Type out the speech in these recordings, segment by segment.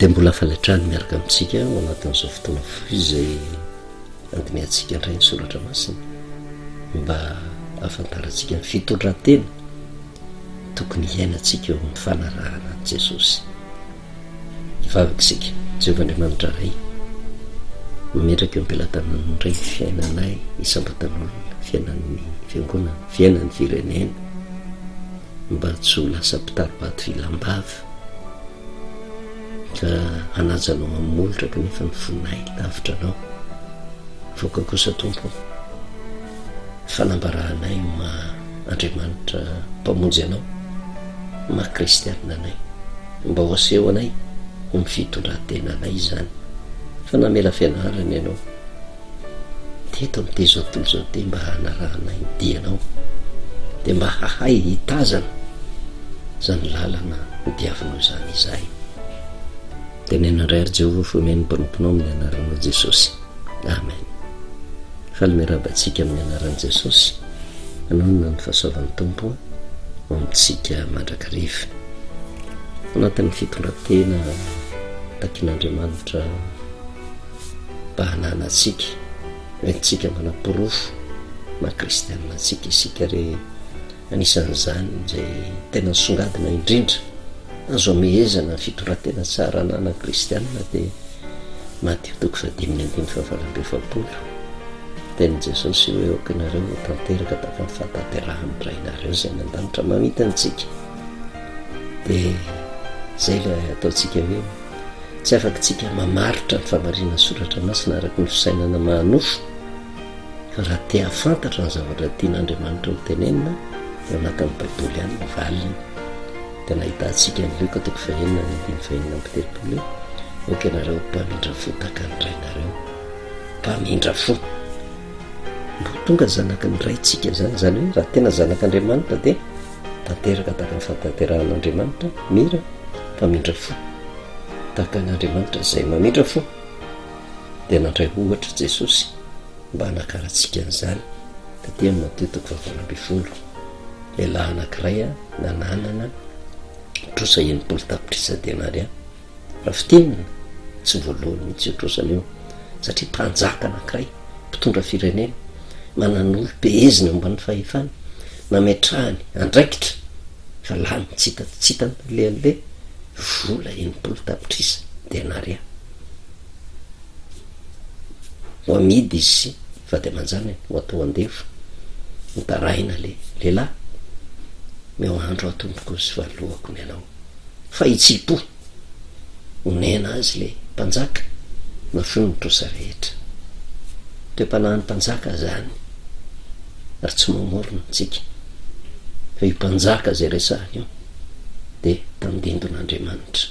Dia mbola faly hatrany miaraka amintsika ao anatin'izao fotoana fohy izay andinihantsika indray ny soratra masina mba hahafantarantsika ny fitondran-tena tokony hiainantsika eo amin'ny fanarahana an'i Jesosy. Hivavaka isika, Jehovah Andriamanitra Ray, mametraka eo am-pelatananao indray ny fiainanay isam-batan'olona, fiainan'ny fiangonana, fiainan'ny firenena, mba tsy ho lasa mpitari-bato vilam-bava, ka hanaja anao amin'ny molotra kanefa ny fonay lavitra anao. Avoaka kosa Tompo ô, fanambaranay maha Andriamanitra Mpamonjy anao, maha Kristianina anay. Mba ho aseho anay ho ny fitondran-tenanay izany, fa namela fianarana ianao teto amin'ity izao tontolo izao ity mba hanarahanay ny dianao, dia mba hahay hitazana izany lalana nodiavinao izany izahay. Teneno indray ry Jehovah fa omeny ny mpanomponao amin'ny anaranao Jesosy. Amen. Faly miarahaba antsika amin'ny anaran'i Jesosy. Hanonona ny fahasoavan'ny Tompo ho amintsika mandrakariva. Anatin'ny fitondran-tena takin'Andriamanitra mba hananantsika, hoentintsika manaporofo maha kristianina antsika isika re Anisan'izany izay tena nisongadina indrindra azo amehezana ny fitondran-tena tsara ananan'ny kristiana dia Matio toko fahadimy ny andininy fahavalo amby 40. Tenin'i Jesosy hoe aoka ianareo ho tanteraka tahaka ny fahatanterahan'ny Rainareo izay any an-danitra mamita antsika. Dia izay ilay ataontsika hoe tsy afaka tsika mamaritra ny famarinan'ny soratra masina araka ny fisainana maha-nofo Fa raha te hahafantatra ny zavatra tian'Andriamanitra ho tenenina dia ao anatin'ny Baiboly ihany ny valiny. Dia nahitantsika ny Lioka toko fahenina ny andininy fahenina amby 30 hoe aoka ianareo ho mpamindra fo tahaka ny Rainareo. Mpamindra fo. Mba ho tonga zanaky ny Raintsika izany, izany hoe raha tena zanak'Andriamanitra dia tanteraka tahaka ny fahatanterahan'Andriamanitra, mira mpamindra fo. Tahaka an'Andriamanitra izay mamindra fo. Dia nandray ohatra Jesosy mba hanakarantsika an'izany taty amin'ny Matio toko fahavalo 12. Lehilahy anankiray nananana trosa 60 tapitrisa denaria. Raha fintinina, tsy voalohany mihitsy io trosany io, satria mpanjaka anankiray, mpitondra firenena, manana olom-pehezina eo ambany fahefany, nametrahany andraikitra fa lany tsy hita tsy hita alehan'le vola 60 tapitrisa denaria. Ho amidy izy sy vady aman-janany, ho atao andevo. Mitaraina le lehilahy, Omeo andro aho tompoko sy valohako ny anao. Fa hitsipo. Onena azy le mpanjaka, nafoiny ny trosa rehetra. Toe-panahin'ny mpanjaka zany, ary tsy mamorona antsika. Fa io mpanjaka zay resahina io, dia tandindon'Andriamanitra.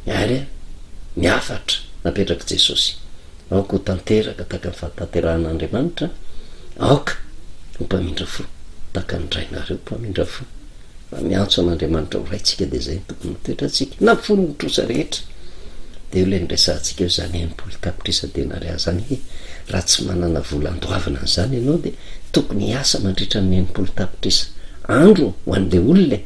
Ary ny hafatra napetrak'i Jesosy, Aoka ho tanteraka tahaka ny fahatanterahan'Andriamanitra, aoka ho mpamindra fo tahaka ny Rainareo mpamindra fo. Raha miantso an'Andriamanitra ho Raintsika dia izay no tokony ho toetrantsika, na fony ny trosa rehetra. Dia io ilay niresahantsika hoe izany 60 tapitrisa denaria izany hoe raha tsy manana vola andoavana an'izany ianao dia tokony hiasa mandritra ny 60 tapitrisa andro ho an'ilay olona e.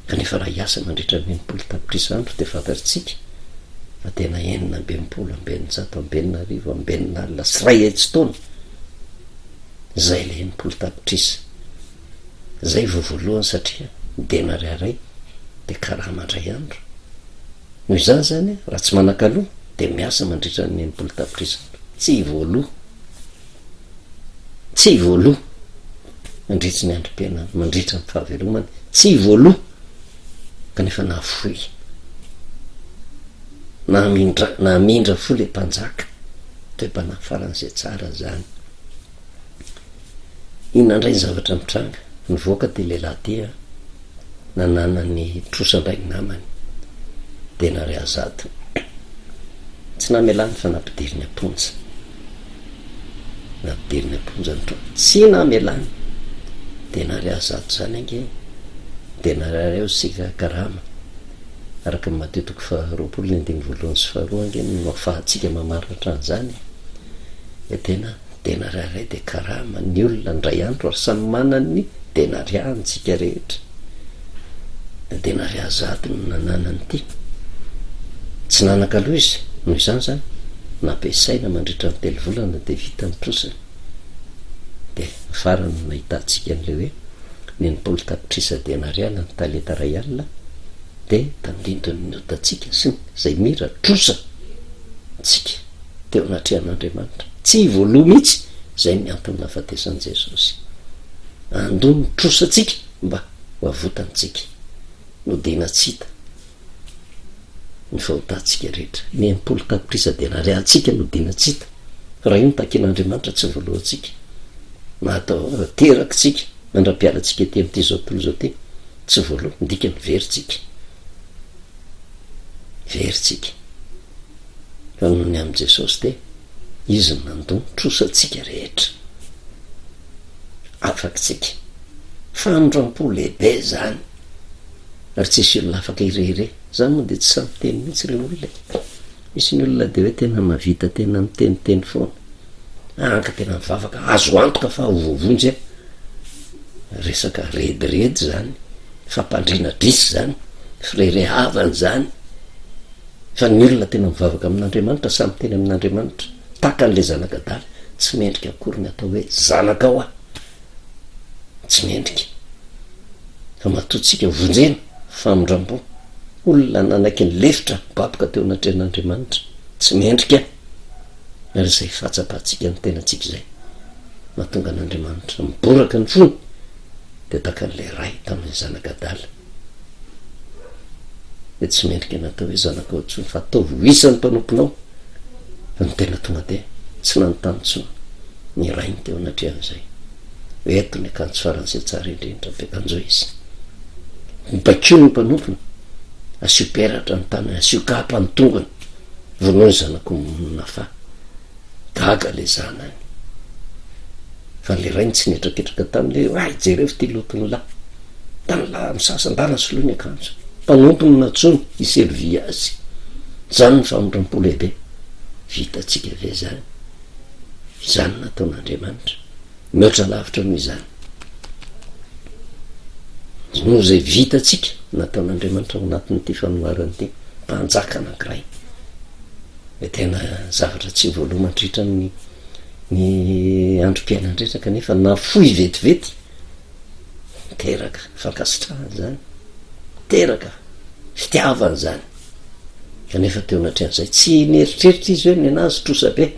Kanefa raha hiasa mandritra ny 60 tapitrisa andro dia fantatritsika fa tena 666 amby 6000 amby 1160 taona izay ilay 60 tapitrisa. Izay vao voalohany satria ny denaria iray dia karama indray andro. Noho izany izany raha tsy manan-kaloa dia miasa mandritra ny 60 tapitrisa andro. Tsy voaloa. Tsy voaloa mandritry ny androm-piainany, mandritra ny fahavelomany, tsy voaloa kanefa nahafoy. Nahamindra, nahamindra fo le mpanjaka, toe-panahy faran'izay tsara zany. Inona indray ny zavatra mitranga? Nivoaka ty lehilahy ty a, nananany trosa indray ny namany, dia nariazado. Tsy namelany fa nampidiriny am-ponja. Nampidiriny am-ponja ny trosa. Tsy namelany. Denaria 100 izany ange. Denaria iray isika karama. Araka ny Matio toko faha-20 ny andininy voalohany sy faharoa ange no ahafahantsika mamaritra an'izany. Dia tena denaria iray dia karama ny olona indray andro ary samy manana ny denariany isika rehetra. Denaria zato no nananany ity. Tsy nanan-kaloa izy, noho izany izany, nampiasaina mandritra ny telo volana dia vita ny trosany. Dia ny farany no nahitantsika an'ilay hoe ny 60 tapitrisa denaria na ny talenta iray alina dia tandindon'ny otantsika sy ny izay mira trosa ntsika teo anatrehan'Andriamanitra. Tsy voaloa mihitsy izay ny antony nahafatesan'i Jesosy. Handoa ny trosantsika mba ho avotantsika. Nodiana tsy hita ny fahotantsika rehetra. Ny 60 tapitrisa denaria antsika nodiana tsy hita. Raha io no takian'Andriamanitra tsy voalohantsika. Na atao terakitsika mandra-pialantsika ety amin'ity izao tontolo izao ity, tsy voaloa, ny dikany very tsika. Very tsika. Fa noho ny amin'i Jesosy dia Izy no nandoa ny trosantsika rehetra. Afaka tsika. Famindram-po lehibe izany. Ary tsisy olona afaka hirehirehy. Za moa dia tsy sahy miteny mihitsy re olona e. Misy ny olona dia hoe tena mahavita tena miteniteny foana. An ka tena mivavaka, azo antoka fa ho voavonjy aho. Resaka rediredy izany, fampandriana adrisa izany, fireharehavana izany. Fa ny olona tena mivavaka amin'Andriamanitra, sahy miteny amin'Andriamanitra, tahaka an'ilay zanak'adala, tsy mendrika akory ny atao hoe zanakao aho. Tsy mendrika. Fa matoa tsika vonjena, famindram-po. Olona nanaiky nilefitra, nibaboka teo anatrehan'Andriamanitra. Tsy mendrika. Ary izay fahatsapantsika ny tenantsika izay, mahatonga an'Andriamanitra miboraka ny fony, dia tahaka an'ilay ray tamin'ilay zanak'adala. Dia tsy mendrika ny atao hoe zanakao intsony fa ataovy ho isan'ny mpanomponao. Fa ny tena tonga dia tsy nanontany intsony ny rainy teo anatrehan'izay. Eto ny akanjo faran'izay tsara indrindra, ampiakanjoy izy. Baikoy ny mpanompony, asio peratra ny tanany, asio kapa ny tongony, vonoy ny zanak'omby fa gaga ilay zanany. Fa ilay rainy tsy nihetraketraka taminy hoe, ay jereo ity loton'ny lahy. Tany lahy misasa, ndana soloy ny akanjo. Mpanompony no nantsoiny hi-servir azy. Izany ny famindram-po lehibe. Vitantsika ve izany? Izany no nataon'Andriamanitra. Mihoatra lavitra noho izany. Noho izay vitantsika, nataon'Andriamanitra ao anatin'ity fanoharana ity, mpanjaka anankiray. Ilay tena zavatra tsy voaloa mandritra ny ny androm-piainany rehetra kanefa nafoy vetivety. Miteraka fankasitrahana izany, miteraka fitiavana izany. Kanefa teo anatrehan'izay, tsy nieritreritra izy hoe nenazy trosa be.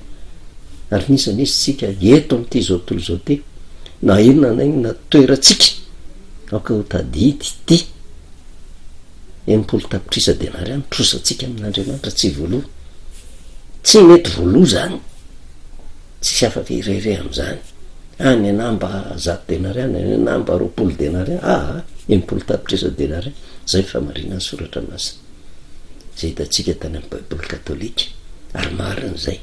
Ary n'iza n'iza isika eto amin'ity izao tontolo izao ity, na inona na inona toerantsika, aoka ho tadidy ity 60 tapitrisa denaria ny trosantsika amin'Andriamanitra tsy voaloa. Tsy mety voaloa izany. Tsisy afaka hirehareha amin'izany. Ah, ny anah mba zato denaria, ny anah mba 20 denaria, aa, 60 tapitrisa denaria. Izay ny fahamarinan'ny soratra masina. Izay hitantsika tany amin'ny Baiboly katolika. Ary marina izay.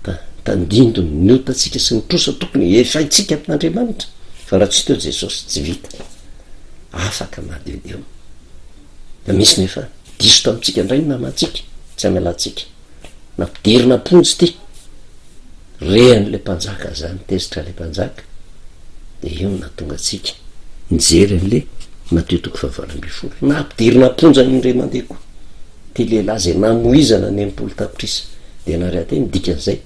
Ta, tandindon'ny ny otantsika sy ny trosa tokony hefaintsika amin'Andriamanitra. Fa raha tsy teo Jesosy, tsy vita. Afaka madiodio. Fa misy nefa diso tamintsika indray ny namantsika, tsy hamelantsika. Nampidirina am-ponja ity. Rehan'ilay mpanjaka zany, tezitra ilay mpanjaka, dia io no nahatonga antsika nijery an'ilay Matio toko fahavalo ambin'ny folo. Nampidirina am-ponja indray mandeha koa ity lehilahy izay namoizana ny 60 tapitrisa denaria ity, ny dikan'izay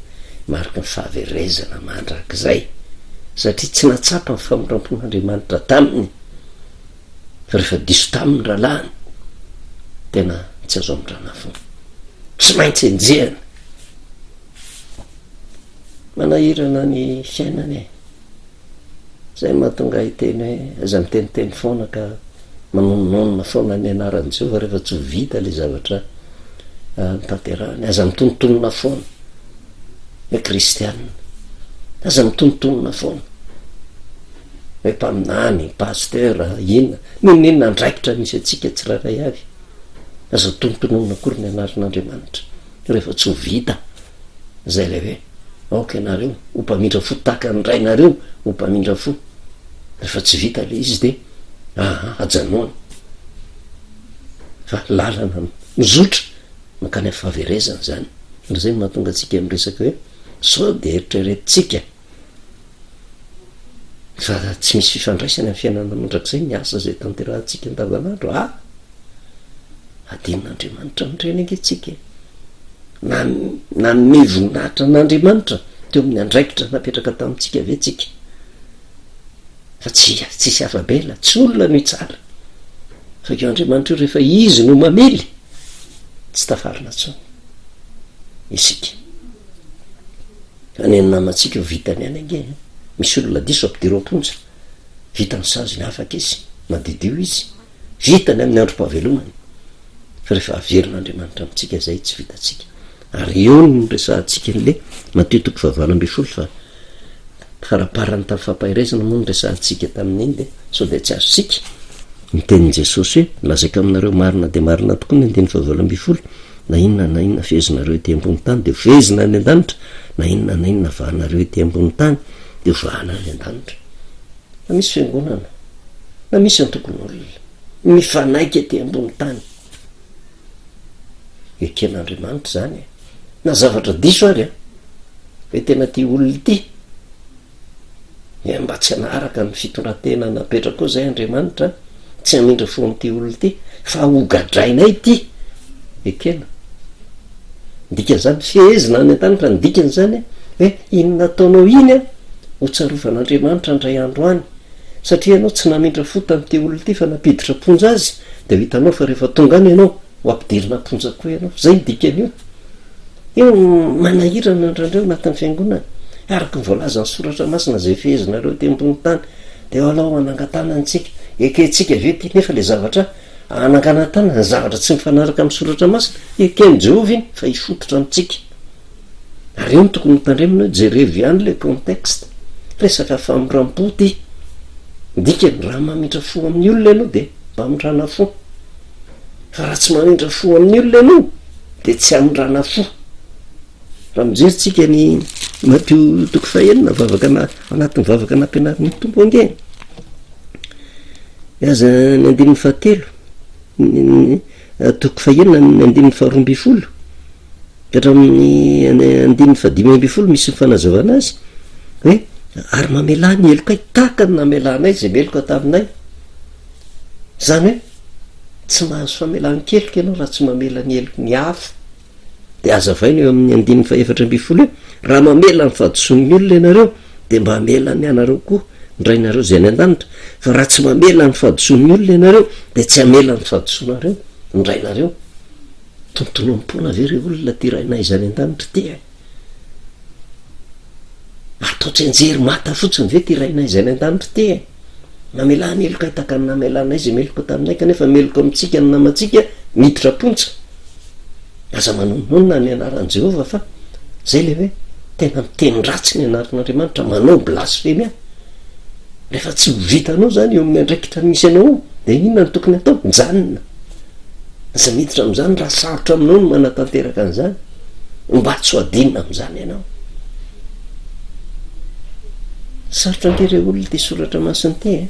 mariky ny fahaverezana mandrakizay, satria tsy nahatsapa ny famindram-pon'Andriamanitra taminy. Fa rehefa diso taminy rahalahiny, tena tsy azo amindrana fo. Tsy maintsy enjehina. Manahirana ny fiainana e. Zay no mahatonga ahy hiteny hoe aza miteniteny foana ka manonononona foana ny anaran'i Jehovah rehefa tsy ho vita ilay zavatra notanterahiny. Aza mitonontonona foana hoe kristianina. Aza mitonontonona foana. Hoe mpaminany, pasteur, inona, n'inon'inona andraikitra misy antsika tsirairay avy. Aza tonontononina akory ny anaran'Andriamanitra rehefa tsy ho vita izay ilay hoe aoka ianareo ho mpamindra fo tahaka ny rainareo ho mpamindra fo. Rehefa tsy vita ilay izy dia aha, ajanony fa lalana mizotra mankany amin'ny fahaverezana izany. Ary izay no mahatonga antsika miresaka hoe sao dia eritreretintsika. Fa tsy misy fifandraisany amin'ny fiainana mandrakizay ny asa izay tanterahantsika andavanandro a! Adinon'Andriamanitra amin'ireny ange tsika e! Na, nanome voninahitra an'Andriamanitra teo amin'ny andraikitra napetraka tamintsika ve tsika? Fa tsy, tsisy afa-bela, tsy olona no hitsara. Fa io Andriamanitra io rehefa Izy no mamely, tsy tafarina intsony isika. Fa ny an'ny namantsika io vitany ihany ange e! Misy olona diso ampidiro am-ponja, vita ny saziny afaka izy, madidio izy, vitany amin'ny androm-pahavelomany. Fa rehefa averin'Andriamanitra amintsika izay tsy vitantsika. Ary eo no niresahantsika an'le Matio toko fahavalo ambinifolo fa faraparany tamin'ny fampaherezana moa no niresahantsika tamin'iny dia sao dia tsy azontsika ny tenin'i Jesosy hoe, Lazaiko aminareo marina dia marina tokoa ny andininy fahavalo ambinifolo, na inona na inona fehezinareo ety ambony tany dia ho fehezina any an-danitra, na inona na inona vahanareo ety ambony tany dia ho vahana any an-danitra. Na misy fiangonana, na misy antokon'olona mifanaiky ety ambony tany, eken'Andriamanitra izany e! Na zavatra diso ary an, hoe tena ity olona ity, Dia mba tsy hanaraka ny fitondran-tena napetrako eo izay Andriamanitra an, tsy hamindra fo amin'ity olona ity, fa hogadrainay ity. Ekena. Ny dikan'izany, fehezina any an-danitra, ny dikan'izany hoe iny nataonao iny an, ho tsarovan'Andriamanitra indray andro any. Satria ianao tsy namindra fo tamin'ity olona ity fa nampiditra am-ponja azy, dia ho hitanao fa rehefa tonga any ianao, ho ampidirina am-ponja koa ianao. Izay ny dikan'io. Io manahirana indraindray ao anatin'ny fiangonana. Araka ny voalazan'ny soratra masina izay fehezinareo ety ambony tany dia eo aloha hanangan-tanana isika. Ekentsika ve ity nefa ilay zavatra hananganan-tanana, ny zavatra tsy mifanaraka amin'ny soratra masina? Eken'i Jehovah iny fa hifototra amintsika. Ary eo no tokony hotandremana hoe jerevo ihany ilay contexte. Resaka famindram-po ity. Ny dikany, raha mamindra fo amin'ny olona ianao dia mba amindrana fo. Fa raha tsy mamindra fo amin'ny olona ianao dia tsy hamindrana fo. Raha mijery tsika ny Matio toko fahenina, vavaka na, anatin'ny vavaka nampianarin'ny Tompo ange. Aza ny andininy fahatelo, ny toko fahenina ny andininy faharoa ambin'ny folo, ka hatramin'ny andininy fahadimy ambin'ny folo misy ny fanazavana azy hoe ary mamelà ny helokay tahaka ny namelanay izay meloka taminay. Izany hoe tsy mahazo famelan-keloka ianao raha tsy mamela ny heloky ny hafa. Dia hazavaina eo amin'ny andininy fahefatra ambinifolo hoe, raha mamela ny fahadisoan'ny olona ianareo, dia mba hamela ny anareo koa ny Rainareo izay any an-danitra. Fa raha tsy mamela ny fahadisoan'ny olona ianareo, dia tsy hamela ny fahadisoanareo ny Rainareo. Tontonom-poana ve re olona ity Rainay izay any an-danitra ity e? Atao tsianjery mata fotsiny ve ity Rainay izay any an-danitra ity e? Mamelà ny heloka tahaka ny namelanay izay meloka taminay, kanefa meloka amintsika ny namantsika miditra am-ponja. Aza manononona ny anaran'i Jehovah fa izay ilay hoe tena miteny ratsy ny anaran'Andriamanitra, manao blasfemia. Rehefa tsy ho vitanao izany eo amin'ny andraikitra misy anao eo, dia inona no tokony hatao? Mijanona. Aza miditra amin'izany raha sarotra aminao ny manatanteraka an'izany. Mba tsy ho adinina amin'izany ianao. Sarotra ange re olona ity soratra masina ity e.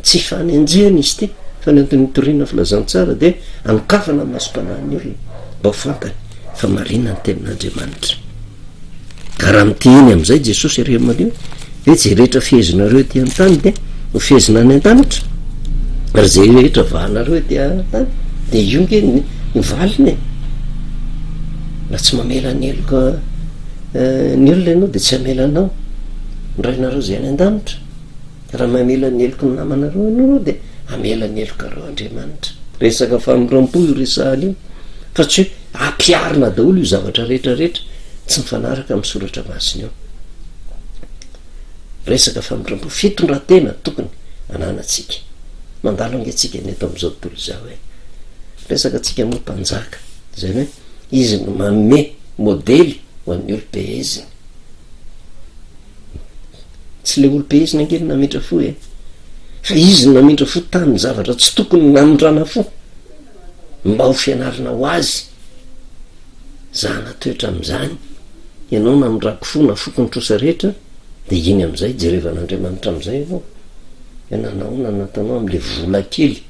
Tsy fanenjehana izy ity fa ny antony nitoriana filazantsara dia anokafana ny masom-panahin'ny olona mba ho fantany fa marina ny tenin'Andriamanitra. Ka raha miteny amin'izay Jesosy ery aminareo hoe izay rehetra fehezinareo ety an-tany dia ho fehezina any an-danitra, ary izay rehetra vahanareo ety an-tany dia io nge ny ny valiny e. Raha tsy mamela ny heloka eh, ny olona ianao dia tsy hamela anao ny Rainareo izay any an-danitra. Raha mamela ny heloky ny namanareo ianareo dia hamela ny helokareo Andriamanitra. Resaka famindram-po io resahana io fa tsy hoe ampiharina daholo io zavatra rehetra rehetra tsy mifanaraka amin'ny soratra masina io. Resaka famindram-po, fitondran-tena tokony ananantsika. Mandalo ange tsika ny eto amin'izao tontolo izao e. Resaka antsika moa mpanjaka, izany hoe izy no manome modely ho an'ny olom-peheziny. Tsy le olom-pehezina ange no namindra fo e! Fa izy no namindra fo tamin'ny zavatra tsy tokony namindrana fo, mba ho fianarana ho azy. Zahana toetra amin'izany, ianao namindrako fo nafoiko ny trosa rehetra, dia iny amin'izay jerevan'Andriamanitra amin'izay ianao, hoe nanahoana ny nataonao amin'le vola kely,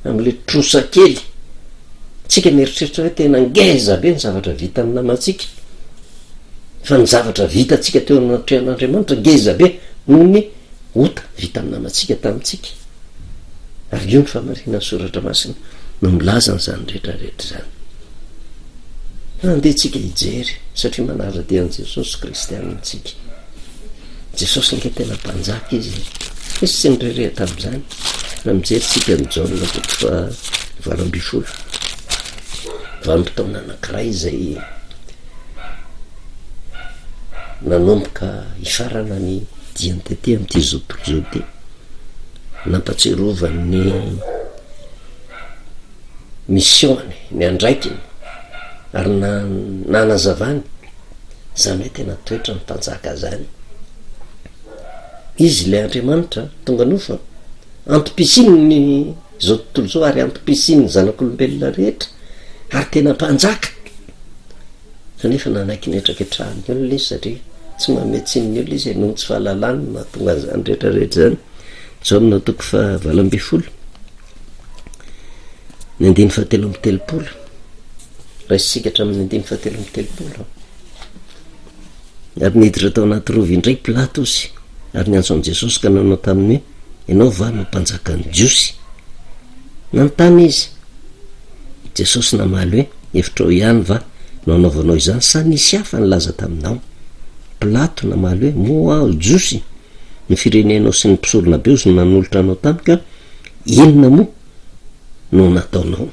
amin'le trosa kely. Tsika mieritreritra hoe tena ngeza be ny zavatra vitan'ny namantsika. Fa ny zavatra vitantsika teo anatrehan'Andriamanitra ngeza be noho ny Ota vita amin'ny namantsika tamintsika. Ary io ny fahamarinan'ny soratra masina no milaza an'izany rehetra rehetra izany. Andeha tsika hijery satria manara-dia an'i Jesosy kristianina tsika. Jesosy ange tena mpanjaka izy e. Izy tsy nirehareha tamin'izany. Raha mijery tsika ny Jaona toko faha 18, vanim-potoana anankiray izay nanomboka hifarana ny diany tety amin'ity izao tontolo izao ity. Nampatsiarovany ny mission-ny, ny andraikiny ary nanazavany izany hoe tena toetran'ny mpanjaka izany. Izy ilay Andriamanitra tonga nofo, antom-pisian'ny izao tontolo izao ary antom-pisian'ny zanak'olombelona rehetra ary tena mpanjaka. Kanefa nanaiky ny hetraketrahan'ny olona izy satria tsy manome tsiny ny olona izy noho ny tsy fahalalany no mahatonga an'izany rehetra rehetra izany. Jaona toko faha 18, ny andininy faha 33. Raisintsika hatramin'ny andininy faha 33. Ary niditra tao anaty rova indray Pilatosy ary niantso an'i Jesosy ka nanao taminy hoe, Ianao va no mpanjakan'ny Jiosy? Nanontany izy. Jesosy namaly hoe, Hevitrao ihany va no anaovanao izany sa nisy hafa nilaza taminao? Pilato namaly hoe, Moa aho Jiosy? Ny firenenao sy ny mpisoronabe no nanolotra anao tamiko, inona moa no nataonao?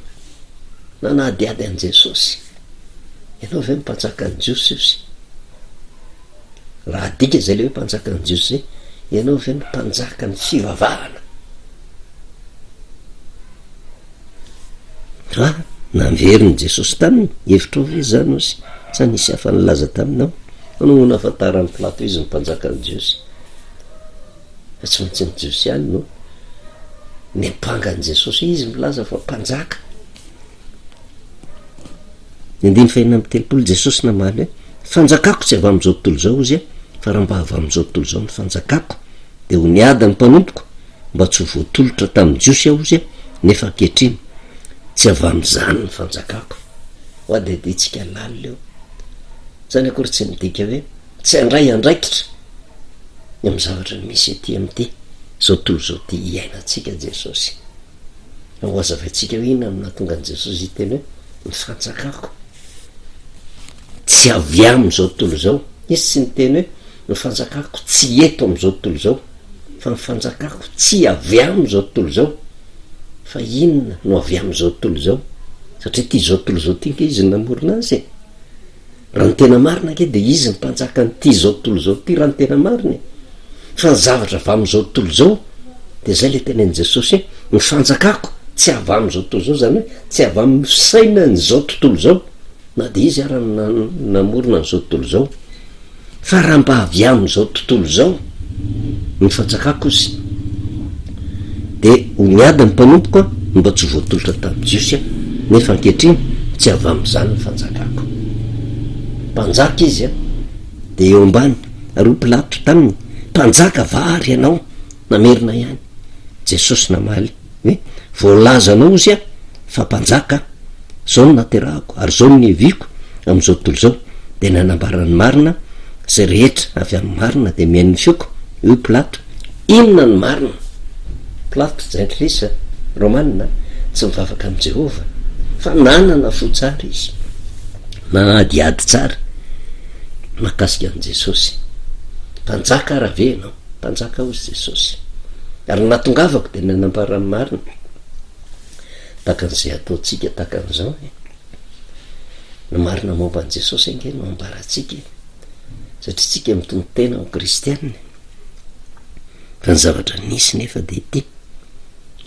Nanadihady an'i Jesosy, Ianao ve no mpanjakan'ny Jiosy? Izy. Raha adika izay ilay hoe mpanjakan'ny Jiosy izay, ianao ve no mpanjakan'ny fivavahana? Fa naverin'i Jesosy taminy, Hevitrao ve izany, hozy, sa nisy hafa nilaza taminao? Fa no nahafantaran'i Pilato izy ny mpanjakan'ny Jiosy. Fa tsy maintsy ny Jiosy ihany no niampanga an'i Jesosy. Izy milaza fa mpanjaka. Ny andininy fahenina amby 30, Jesosy namaly hoe, Fanjakako tsy avy amin'izao tontolo izao, hozy, fa raha mba avy amin'izao tontolo izao ny fanjakako, dia ho niady ny mpanompoko, mba tsy ho voatolotra tamin'ny Jiosy aho, hozy, nefa ankehitriny tsy avy amin'izany ny fanjakako. Ho adihadiantsika lalina io. Izany akory tsy midika hoe tsy handray andraikitra ny amin'ny zavatra misy ety amin'ity izao tontolo izao ity iainantsika Jesosy. Fa ho hazavaintsika hoe inona no nahatonga an'i Jesosy hiteny hoe ny fanjakako tsy avy amin'izao tontolo izao. Izy tsy niteny hoe ny fanjakako tsy eto amin'izao tontolo izao, fa ny fanjakako tsy avy amin'izao tontolo izao. Fa inona no avy amin'izao tontolo izao? Satria ity izao tontolo izao ity ange izy no namorona azy e. Raha ny tena marina ange dia izy ny mpanjakan'ity izao tontolo izao ity raha ny tena marina e. Fa ny zavatra avy amin'izao tontolo izao dia izay ilay tenenin'i Jesosy hoe ny fanjakako tsy avy amin'izao tontolo izao, izany hoe tsy avy amin'ny fisainan'izao tontolo izao na dia izy ara no namorona an'izao tontolo izao. Fa raha mba avy amin'izao tontolo izao ny fanjakako ozy, dia ho niady ny mpanompoko aho mba tsy ho voatolotra tamin'ny Jiosy aho, nefa ankehitriny tsy avy amin'izany ny fanjakako. Mpanjaka izy an, dia eo ambany, ary hoy Pilato taminy, Mpanjaka va ary ianao? Namerina ihany Jesosy namaly hoe, Voalazanao ozy aho fa mpanjaka aho. Izao no naterahako, ary izao no niaviako amin'izao tontolo izao, dia nanambara ny marina, izay rehetra avy amin'ny marina dia mihaino ny feoko. Hoy Pilato, Inona no marina? Pilato, jentilisa, Romana, tsy mivavaka amin'i Jehovah, fa nanana fo tsara izy, nanadihady tsara mahakasika an'i Jesosy. Mpanjaka ara ve ianao? Mpanjaka hozy Jesosy. Ary ny nahatongavako dia nanambara ny marina. Tahaka an'izay ataontsika tahaka an'izao e. Ny marina momba an'i Jesosy ange no ambarantsika e. Satria tsika mitonon-tena ho kristiana. Fa ny zavatra nisy nefa dia ity.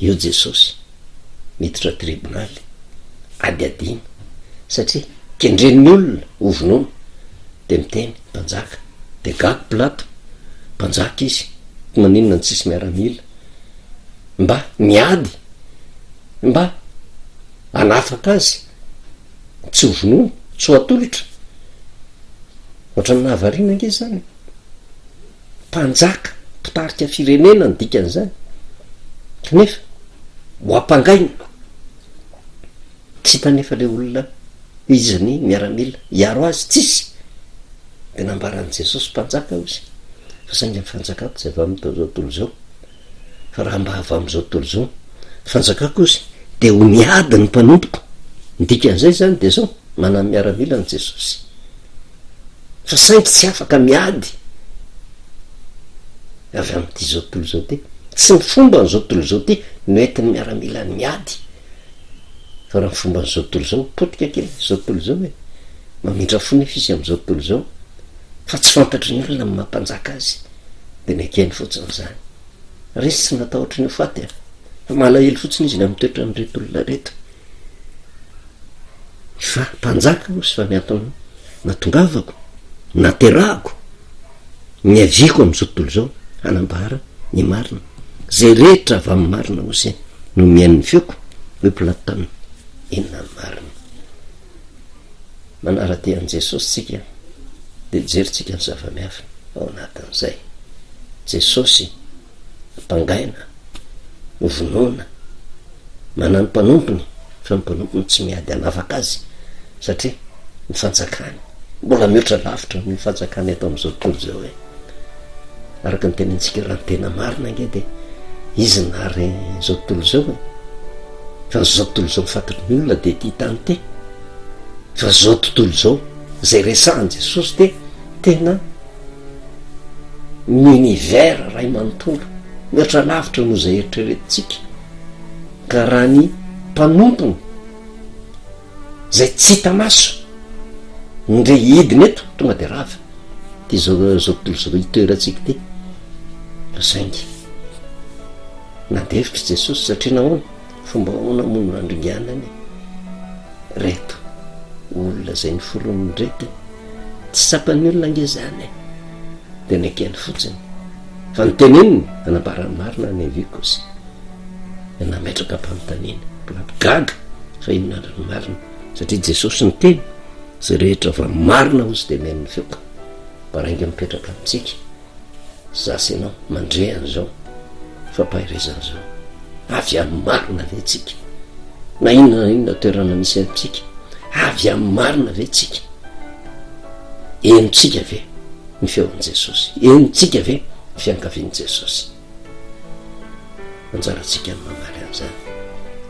Eo Jesosy miditra tribonaly, adiadiana, satria kendren'ny olona ho vonoina, dia miteny mpanjaka, dia gaga Pilato, mpanjaka izy, maninona no tsisy miaramila? Mba miady mba hanafaka azy tsy ho vonoina, tsy ho atolotra. Ohatran'ny nahavariana ange izany e. Mpanjaka, mpitarika firenena ny dikan'izany. Kanefa ho ampangaina. Tsy hita anefa ilay olona iza ny miaramila hiaro azy, tsisy. Dia nambaran'i Jesosy mpanjaka hozy. Fa saingy ny fanjakako tsy avy amin'izao tontolo izao. Fa raha mba avy amin'izao tontolo izao ny fanjakako hozy dia ho niady ny mpanompoko. Ny dikan'izay izany dia izao, manana miaramila an'i Jesosy. Fa saingy tsy afaka miady avy amin'ity izao tontolo izao ity. Tsy ny fomban'izao tontolo izao ity no entin'ny miaramilany miady. Fa raha ny fomban'izao tontolo izao, potika kely izao tontolo izao e. Mamindra fo nefa izy amin'izao tontolo izao. Fa tsy fantatry ny olona ny maha mpanjaka azy. Dia nekeny fotsiny izany. Ary izy tsy natahotra ny ho faty a. Fa malahelo fotsiny izy ny amin'ny toetran'ireto olona ireto. Fa mpanjaka hozy fa ny antony natongavako, naterahako, niaviako amin'izao tontolo izao hanambara ny marina. Izay rehetra avy amin'ny marina hozy no mihaino ny feoko, hoy Pilato taminy, inona ny marina? Manara-dia an'i Jesosy tsika dia jerintsika ny zava-miafina ao anatin'izay. Jesosy ampangaina, novonoina, manana ny mpanompony fa ny mpanompony tsy miady hanavaka azy satria ny fanjakany mbola mihoatra lavitra noho ny fanjakana eto amin'izao tontolo izao e. Araka ny tenintsika raha ny tena marina ange dia izy nahary izao tontolo izao e. Fa izao tontolo izao fantatry ny olona dia ity tany ity. Fa izao tontolo izao izay resahan'i Jesosy dia tena ny univers ray manontolo, mihoatra lavitra noho izay eritreretintsika. Ka raha ny mpanompony izay tsy hita maso ndre hidina eto tonga de rava ty zao zao tontolo zao itoerantsika ity. Fa saingy nandefitra Jesosy satria nahoana? Fomba ahoana moa no nandringanany reto olona izay noforoniny reto e? Tsy tsapan'ny olona ange izany e! Dia nekeny fotsiny. Fa ny teneniny, hanambara ny marina ny aviako izy. Dia nametraka am-panontaniana. Pilato gaga fa inona ary ny marina? Satria Jesosy niteny, izay rehetra va marina hozy dia mihaino ny feoko. Baraingo mipetraka amintsika. Za sy ianao mandre an'izao fampaherezana izao. Avy amin'ny marina ve tsika? Na inona na inona toerana misy antsika, avy amin'ny marina ve tsika? Henontsika ve ny feon'i Jesosy? Henontsika ve ny fianakavian'i Jesosy? Anjarantsika ny mamaly an'izany.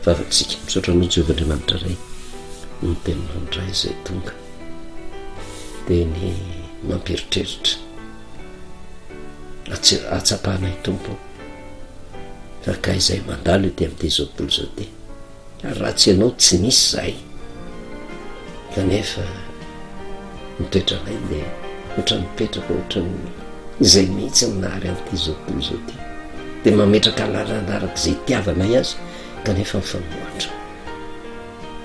Vavaka isika. Misaotra anao Jehovah Andriamanitra Ray ny teninao indray izay tonga. Teny mampieritreritra. Ahatsapanay Tompo fa ka izay mandalo ety amin'ity izao tontolo izao ity ary raha tsy ianao tsy nisy izahay kanefa ny toetranay dia ohatran'ny mipetraka ohatran'ny izay mihitsy ny nahary an'ity izao tontolo izao ity dia mametraka lalana araka izay itiavanay azy kanefa mifanohitra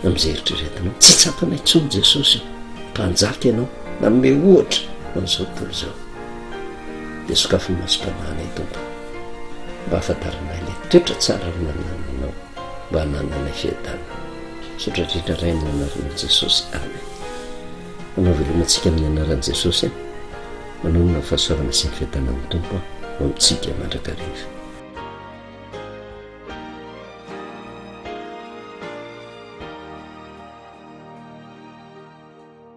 amin'izay eritreretinao. Tsy tsapana intsony Jesosy o! Mpanjaka Ianao, nanome ohatra ho an'izao tontolo izao. Dia sokafy ny masom-panahinay Tompo, mba hahafantaranay ilay toetra tsara nanananao, mba hanananay fiadanana. Misaotra indrindra Ray amin'ny anaran'i Jesosy. Amen. Manao veloma antsika amin'ny anaran'i Jesosy. Manonona ny fahasoavana sy ny fiadanan'ny Tompo ho amintsika mandrakariva.